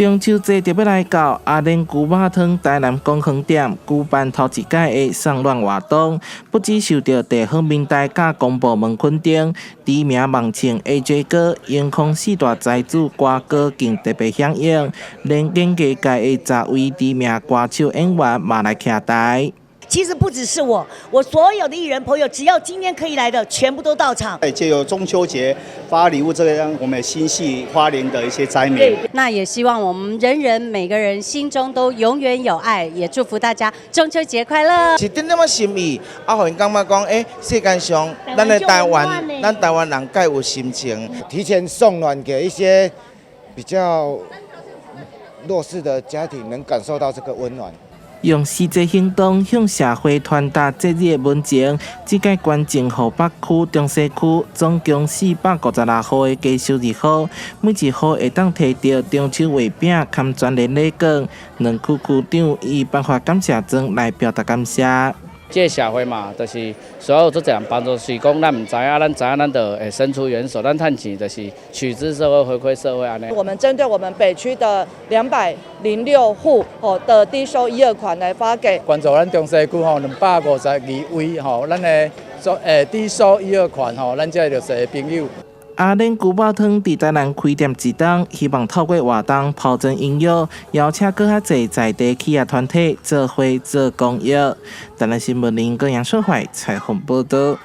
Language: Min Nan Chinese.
中秋節就欲來到，阿蓮龜肉湯台南公園店舉辦頭一擺的送暖活動，不只受著地方民代佮公部門肯定，知名網紅 AJ 哥、熒空四大才子歌哥更特別響應，連演藝界的十位知名歌手演員嘛來徛台。其實不只是我，我所有的藝人朋友，只要今天可以來的，全部都到場。借由中秋節發禮物，這個讓我們心繫花蓮的一些災民。那也希望我們人人每個人心中都永遠有愛，也祝福大家中秋節快樂。一點點仔心意，啊，予𪜶感覺講，欸，世間上，咱的台灣，咱台灣人蓋有心情，提前送暖給一些比較弱勢的家庭，能感受到這個溫暖。用實際行動向社會傳達節日的溫情。這屆捐贈予北區、中西區總共456戶的低收入戶，每一戶會當提著中秋月餅含全聯禮券。兩區區長以頒發感謝狀來表達感謝。這個社會嘛，就是所有足濟人幫助，是講咱毋知影，咱知影，咱就會伸出援手，咱趁錢就是取之社會，回饋社會按呢。我們針對我們北區的206戶哦的低收一二款來發給。關注咱中西區吼252位吼，咱的做低收一二款吼，咱這弱勢的朋友。阿蓮龜肉湯佇台南開店一冬，希望透過活動拋磚引玉，邀請閣較濟在地企業團體做伙做公益。台南新聞林高陽淑懷採訪報導。